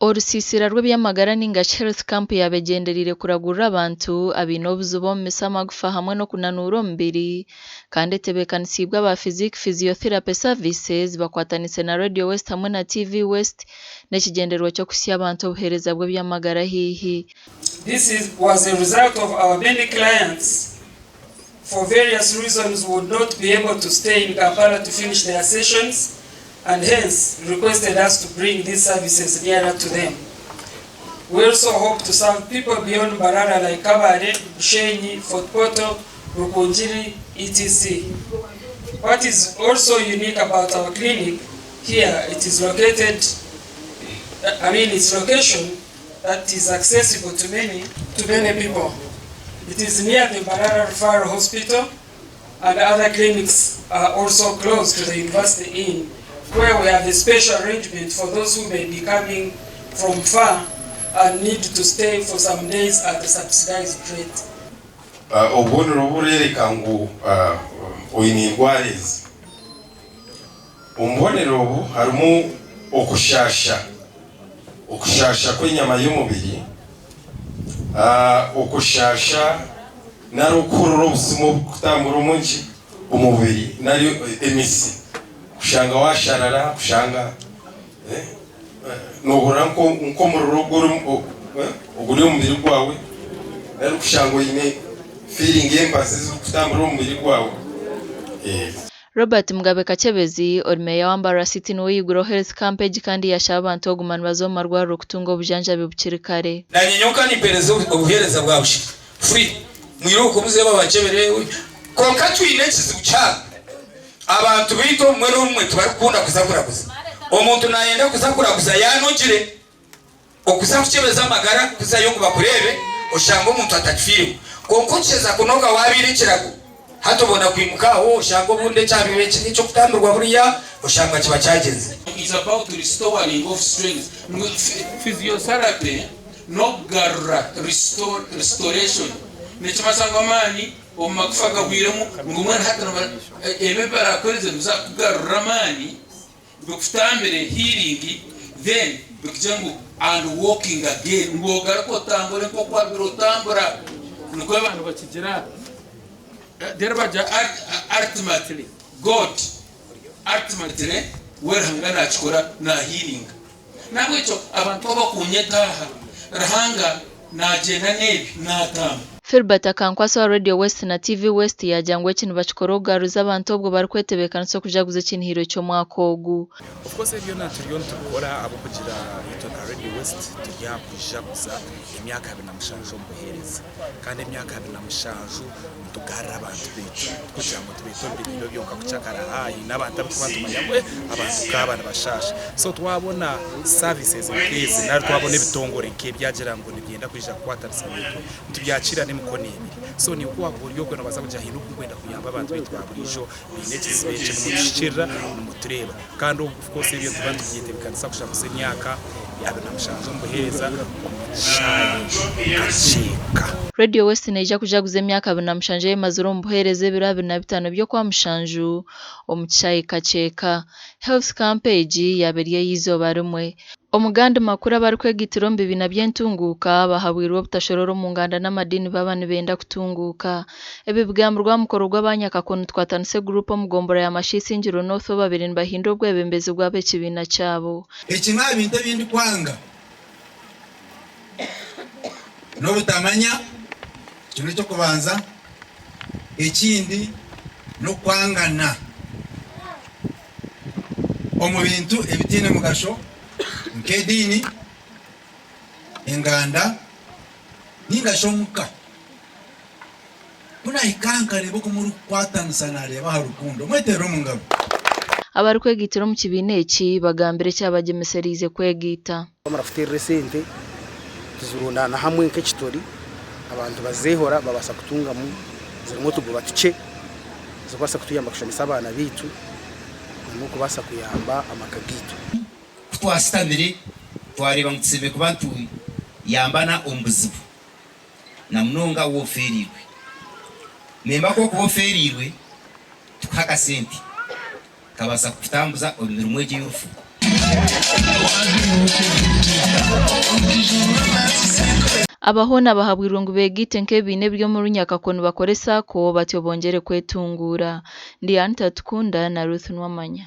Orusiisira rw'eby'amagara ninga shi Health Camp yaaba egyendereire kuragurira abantu abaine obuzibu omu mitsi amagufa hamwe n'okunanuura omubiri kandi etebeekanisiibwe aba Physique Physiotherapy Services bakwatanise na Radio West hamwe na TV West n'ekigyendererwa ky'okuhitsya abantu obuheereza bw'eby'amagara haihi. This is was a result of our many clients for various reasons would not be able to stay in Kampala to finish their sessions and hence requested us to bring these services nearer to them. We also hope to serve people beyond Mbarara like Kabale, Bushenyi, Fort Portal, Rukungiri, etc. What is also unique about our clinic here, it is located, I mean its location that is accessible to many, to many people. It is near the Mbarara Referral Hospital and other clinics are also close to the University Inn where we have a special arrangement for those who may be coming from far and need to stay for some days at a subsidized rate. Obubonero oburikworeka ngu oine endwara ezi. Omu bubonero obu harimu okushaasha, okushaasha kw'enyama y'omubiri, okushaasha nari okuhurira obusimu oburikutambura omu ki omu mubiri nari emisi kushanga washarara kushanga nohurira nk'omuriro oguri omu mubiri gwawe nari kushanga oine feeling y'embazi ezirikutambura omu mubiri gwawe. Robert Mugabe Kakyebezi, ori Meeya wa Mbarara City niwe yaigureho Health Camp egi kandi yashaba abantu okuguma nibaza omu marwariro kutunga obujanjabi bukiri kare. Nanye nyoka nimpereza obuhereza bwa busha, free, mwiruke muze babakyebere kwonka twine ekizibu kihango abantu baitu obumwe n'obumwe tibarikukunda kuza kuraguza. Omuntu nayenda kuza kuraguza yanogire. Okuza kukyebeza amagara kuzayo ngu bakureebe oshange omuntu atakifiireho. Kwonka okiheza kunoga waabaire ekirago, hati obona kwimuka aho oshange obundi ekyabaire kiri eky'okutambirwa buriya oshanga kiba kyagyenzire. It's about restoring of strength ngu physiotherapy n'okugarura restore restoration nikimanyisa ngu amaani omu magufa gahwiremu ngu mbwenu hati ebi ebibarakuhereze nibiza kukugarurira amaani Bikutambire healing then bikugire ngu and walking again ngu ogaruke otambure nkoku wabire otambura nikwo abantu bakigira then bagira ultimately God ultimately we Ruhanga nakikora na healinga nahabwekyo abantu abakunyeta aha Ruhanga nagyenda nebi natamba. Philbert Akankwatsa owa Radio West na TV West yaagira ngu eki nibakikora okugaruza abantu obwo barikwetebeekanisa okujaguza ekinihiro ky'omwaka ogu. Of course ebi byona turiyo nitubikora ahabw'okugira itwe nka Radio West turi aha kujaguza emyaka 27 omu buheereza kandi emyaka 27 nitugarra abantu baitu tikugira ngu tubeete omu biriiro byonka kucakara haine abantu abu turikuba nitumanya ngu abantu nk'aba nibashaasha so twabona services nk'ezi nari twabona ebitongore nk'ebi byagira ngu nibyenda kwija kukwatanisa naitwe nitubyakiira n'emikono ebiri. So niiwe ku waakuba ori okwe noobaasa kugira haine oku nkwenda kuyamba abantu baitu ba buriijo baine ekizibu eki nimutuhikiirira nimutureeba. Kandi of course ebyo nituba nitubyetebeekanisa kujaguza emyaka 27 omu buheereza omu kishaayi Kakyeka. Radio West neija kujaguza emyaka 27 ei emazire omu buheereza ebiro 25 by'Okwamushanju omu kishaayi Kakyeka. Health Camp egi yaaba eri ey'eizooba rimwe. Omu gandi makuru abarikwegaitira omu bibiina by'entunguuka bahabwirwe obutashorora omu nganda n'amadiini baaba nibenda kutunguuka. Ebi bigambirwe aha mukoro gw'abanyakakoni Tukwatanise Group omu gombora ya Masha Isingiro North obu babaire nibahindura obwebembezi bw'abekibiina kyabo. Ekimwe aha bintu ebi ndikwanga n'obutamanya, ekyo n'eky'okubanza. Ekindi n'okwangana. Omu bintu ebitaine mugasho nk'ediini, enganda ninga shi omuka. Ku nahika aha nkareeba oku murikukwatanisa nareeba aha rukundo. Mweterere omu ngaro. Abarikwegaitira omu kibiina eki bagambire ekyabagyemesereize kwegaita. Twamara kuteerera esente tuzirundaana hamwe nk'ekitori abantu bazeehora babaasa kutungamu zirimu otugoba tukye zirikubaasa kutuyamba kushomesa abaana baitu n'okubaasa kuyamba amaka gaitu. Ku twashutamire twareeba ngu tushemereire kuba nituyambana omu buzibu na munonga waaba ofeereirwe. Nemba ku orikuba ofeereirwe tukuhe akasente kabaasa kukutambuza omu mirimo egi ey'orufu. Aba hoona bahabwirwe ngu beegaite nk'ebibiina ebiri omu Runyakakoni bakore SACCO batyo bongyere kwetunguura. Ndi Anita Tukunda na Ruth Nwamanya.